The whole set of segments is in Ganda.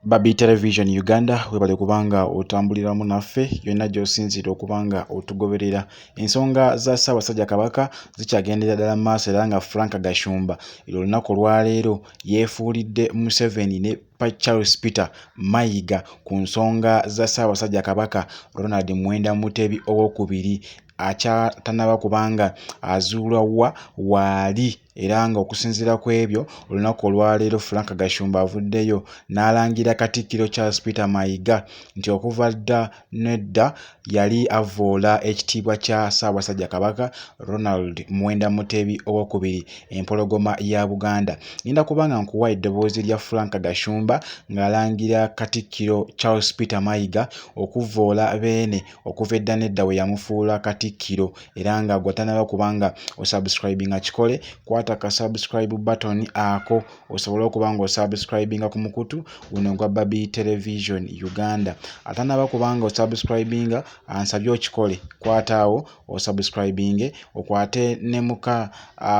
Babi Television Uganda, webale kubanga otambuliramu naffe yonna gy'osinziira okuba nga otugoberera. Ensonga za Ssaabasajja Kabaka zikyagendera ddala mu maaso era nga Frank Gashumba olunaku olwaleero yeefuulidde Museveni ne Charles Peter Mayiga ku nsonga za Ssaabasajja Kabaka Ronald Muwenda Mutebi Owookubiri akyatanaba kubanga azuulwa wa waali. Era nga okusinziira ku ebyo, olunaku olwaleero Frank Gashumba avuddeyo n'alangira Katikkiro Charles Peter Mayiga nti okuva dda n'edda yali avvoola ekitiibwa kya Ssaabasajja Kabaka Ronald Muwenda Mutebi Owokubiri Empologoma ya Buganda. Ngenda kuba nga nkuwa eddoboozi lya Frank Gashumba ng'alangira Katikkiro Charles Peter Mayiga okuvvoola Beene okuva edda n'edda we yamufuula Katikkiro. Era nga gwe atanaba kuba nga osubscribinga kikole, kwata ka subscribe button ako osobole okuba nga osubscribinga ku mukutu guno ogwa Babi Television Uganda. Atanaba kuba nga osubscribinga ansabye okikole, kwata awo osubscribinge, okwate ne muka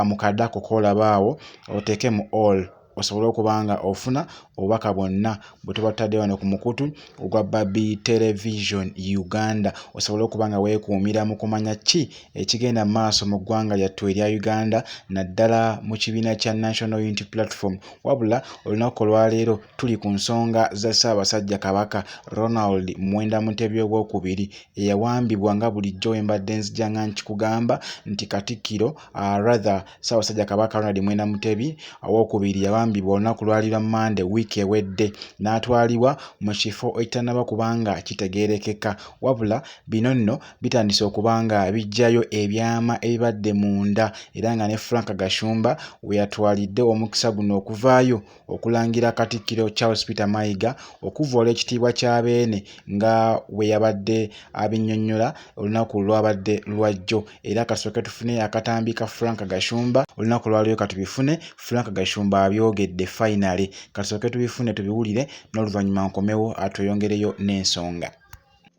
mukadako k'olaba awo oteeke mu all osobole okuba nga ofuna obubaka bwonna bwe tuba tutadde wano ku mukutu ogwa Babi Television Uganda, osobole okuba nga weekuumira mu kumanya ki ekigenda mu maaso mu ggwanga lyattu erya Uganda naddala mu kibiina kya National Unity Platform. Wabula olunaku olwaleero tuli ku nsonga za Ssaabasajja Kabaka Ronald Muwenda Mutebi Owookubiri eyawambibwa nga bulijjo we mbadde nzija nga nkikugamba nti Katikkiro rather Ssaabasajja Kabaka Ronald Mwenda Mutebi Owookubiri yawambibwa olunaku lwali lwa Mmande wiiki ewedde n'atwalibwa mu kifo ekitannaba kuba nga kitegeerekeka. Wabula bino nno bitandise okuba nga biggyayo ebyama ebibadde munda era nga ne Frank Gashumba we yatwalidde omukisa guno okuvaayo okulangira Katikkiro Charles Peter Mayiga okuvvoola ekitiibwa kya Beene nga bwe yabadde abinnyonnyola olunaku lwabadde lwajjo. Era kasooke tufune akatambi ka Frank Gashumba olunaku lwaleero katubifune. Frank Gashumba abyogedde finally, kasooke tubifune tubiwulire n'oluvannyuma nkomewo atweyongereyo n'ensonga.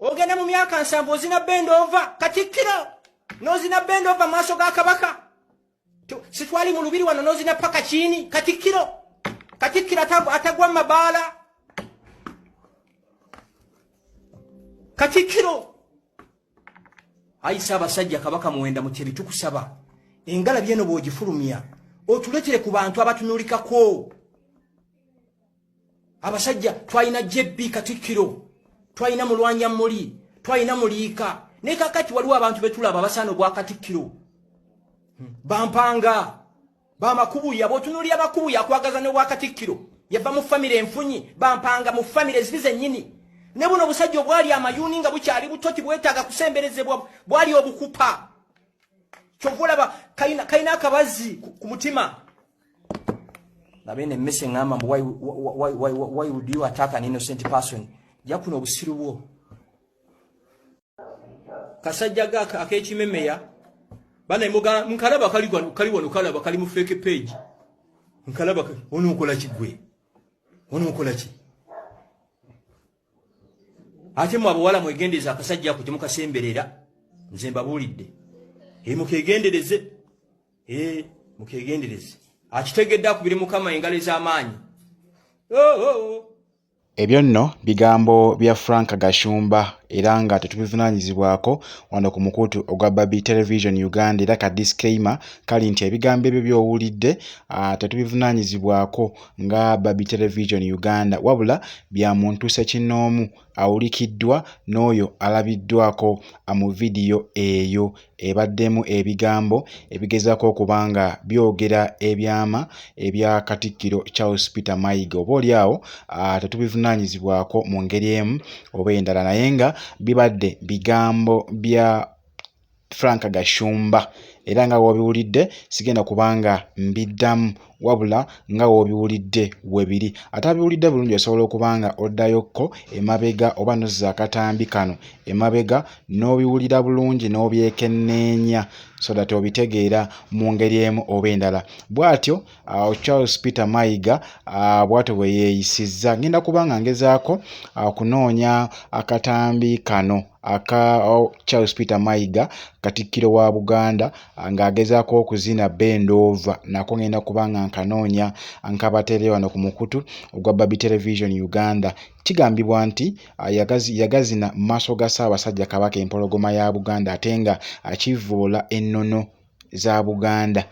Ogenda mu myaka 70 ozina bendova Katikkiro n'ozina bendova mu maaso ga Kabaka. Sitwali mu lubiri wano n'ozina paka kiini Katikkiro. Katikkiro atagwa mu mabaala. Katikkiro ayi Ssaabasajja Kabaka Muwenda Mutebi, tukusaba engalabi eno bw'ogifulumya otuletere ku bantu abatunulikako. Abasajja twalina JB Katikkiro, twalina Mulwanya Muli, twalina Muliika, naye kakati waliwo abantu betulaba abasaana obwa Katikkiro. Bampanga bamakubuya, bw'otunuulira Makubuya akwagaza n'obwa Katikkiro, yava mu famire enfunyi, bampanga mu famire eziri zennyini. Ne buno obusajja obwali amayuuni nga bukyali buto tibwetaaga kusemberezebwa, bwali obukupa. Kyova olaba kalina akabazi ku mutima. Nabene emmese ŋŋamba mbu why would you attack an innocent person? Jakuno obusiru bwo. Kasajja gaka ak'ekimemeya bana nkalaba kali wano, kali wano, kalaba kali mu fake page. Nkalaba ono okola ki gwe? Ono okola ki? Ate mwe abawala mwegendereze akasajja ako temukasemberera. Nze mbabuulidde. Mukegendereze. Mukegendereze. Akitegedde akubire Mukama engalo ez'amaanyi. Oh, oh, oh. Ebyo nno bigambo bya Frank Gashumba era nga tetubivunaanyizibwako wano ku mukutu ogwa Babi Television Uganda. Era ka disclaimer kali nti ebigambo ebyo by'owulidde tetubivunaanyizibwako nga Babi Television Uganda, wabula bya muntu ssekinnoomu awulikiddwa n'oyo alabiddwako mu vidiyo eyo ebaddemu ebigambo ebigezaako okuba nga byogera ebyama ebya Katikkiro Charles Peter Mayiga. Oba oli awo tetubivunaanyizibwako mu ngeri emu oba endala, naye nga bibadde bigambo bya Frank Gashumba era nga w'obiwulidde sigenda kubanga mbiddamu, wabula nga w'obiwulidde we biri. Atabiwulidde bulungi osobola okuba nga oddayokko emabega oba n'ozza akatambi kano emabega n'obiwulira bulungi n'obyekenneenya so that obitegeera mu ngeri emu oba endala. Bw'atyo Charles Peter Mayiga bw'atyo bwe yeeyisizza. Ngenda kuba nga ngezaako okunoonya akatambi kano aka Charles Peter Mayiga, Katikkiro wa Buganda, ng'agezaako okuzina bend over nako ngenda kuba nga nkanoonya nkabateere wano ku mukutu ogwa Babi Television Uganda. Kigambibwa nti yagazina mu maaso ga Ssaabasajja Kabaka Empologoma ya Buganda ate nga kivvoola ennono za Buganda.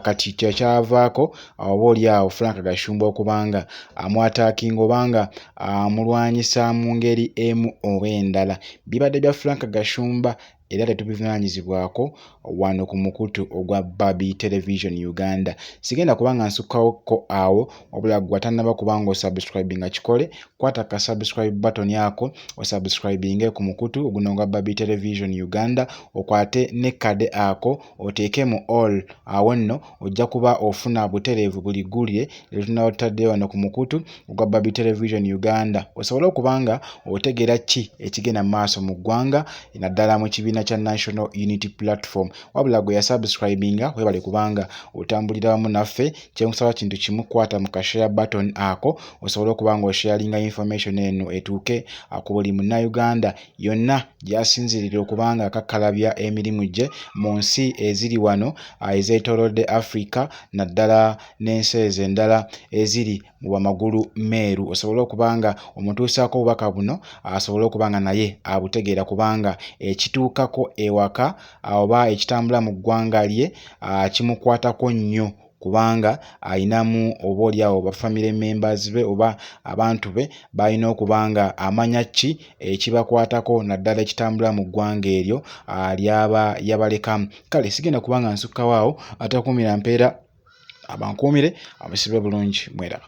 Kati kyekyavaako oba oli awo Frank Gashumba okuba nga amwataakinga oba nga amulwanyisa mu ngeri emu oba endala. Bibadde bya Frank Gashumba era tetubivunaanyizibwako wano ku mukutu ogwa Barbie Television Uganda. Sigenda kuba nga nsukkawokko awo, wabula ggwe atannaba kuba nga osubscribinga kikole, kwata ka subscribe button ako osubscribinge ku mukutu guno ogwa Barbie Television Uganda, okwate ne kade ako oteeke mu all. Awo nno ojja kuba ofuna butereevu buli ggulire lye tunaba tutaddeyo wano ku mukutu ogwa Barbie Television Uganda, osobole okuba nga otegeera ki ekigenda mu maaso mu ggwanga naddala mu kibiina kya National Unity Platform. Wabula gwe yasubscribinga webale kubanga otambulira wamu naffe. Kyenkusaba kintu kimu, kwata mu ka share button ako osobole okuba nga osharinga information eno etuuke ku buli munnayuganda yonna gy'asinziirira okuba nga akakkalabya emirimu gye mu nsi eziri wano ezeetoolodde Africa naddala n'ensi ezo endala eziri mu bamagulu meeru, osobole okuba nga omutuusaako obubaka buno asobole okuba nga naye abutegeera, kubanga ekituukako ewaka oba ekitambula mu ggwanga lye kimukwatako nnyo, kubanga ayinamu oba oli awo ba family members be oba abantu be balina okuba nga amanya ki ekibakwatako naddala ekitambula mu ggwanga eryo lyaba yabalekamu. Kale sigenda kuba nga nsukkawo awo, atakuumira mpeera abankuumire, amusibe bulungi, mweraba.